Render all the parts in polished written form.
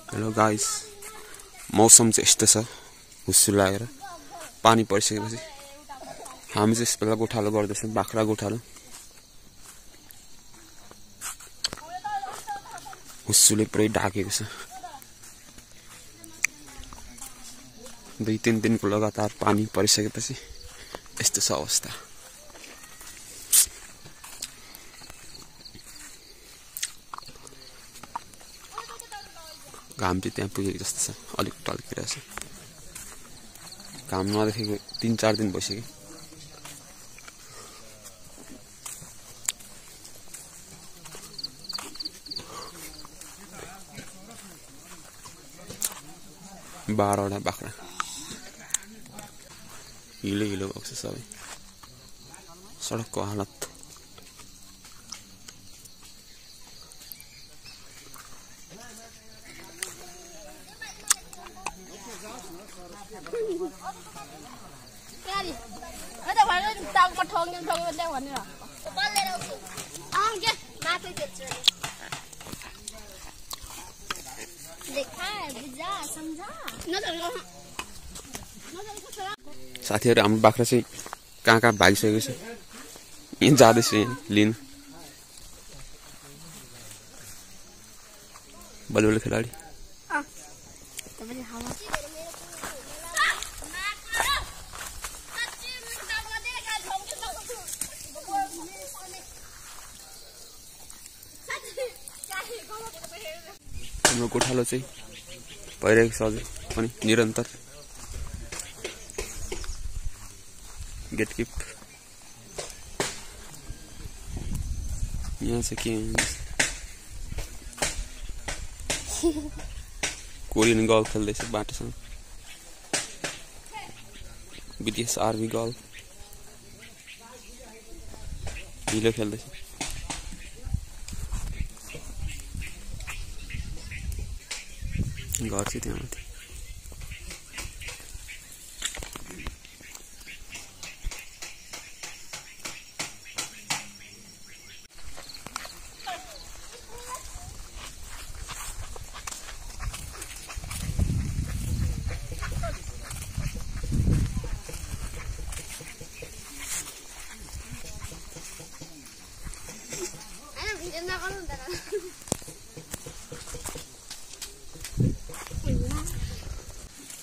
Hello guys, मौसम चाहिँ यस्तो छ हुस्सु लागेर पानी परिसकेपछि हामी चाहिँ यसबेला गोठालो गर्दैछौँ, बाख्रा गोठालो। हुस्सुले पुरै ढाकेको छ। 2-3 दिनको लगातार पानी परिसकेपछि यस्तो छ अवस्था। घाम चाहिँ त्यहाँ पुगेको जस्तो छ, अलिक टल्किरहेछ। घाम नदेखेको 3-4 दिन भइसक्यो। बाह्रवटा बाख्रा हिलो हिलो भएको छ सबै। सडकको हालत साथीहरु, हाम्रो बाख्रा चाहिँ कहाँ कहाँ भागिसकेको छ। यहाँ जाँदैछु लिन। बलिबल खेलाडी हाम्रो गोठालो चाहिँ भइरहेको छ अझै पनि निरन्तर। गेटकिप यहाँ चाहिँ के कोरियन गल्फ खेल्दैछ बाटोसँग। BTS आर्मी गल्फ हिलो खेल्दैछ। घर चाहिँ त्यहाँ माथि।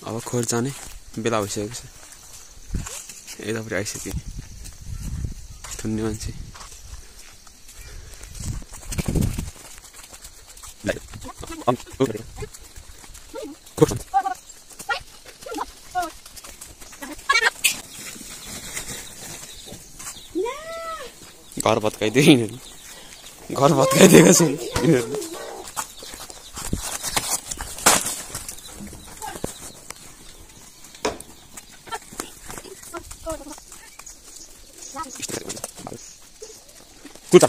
अब खोर जाने बेला भइसकेको छ। यतापट्टि आइसक्यो थुन्ने मान्छे। घर भत्काइदियो यिनीहरू, घर भत्काइदिएको छ यिनीहरूले। Good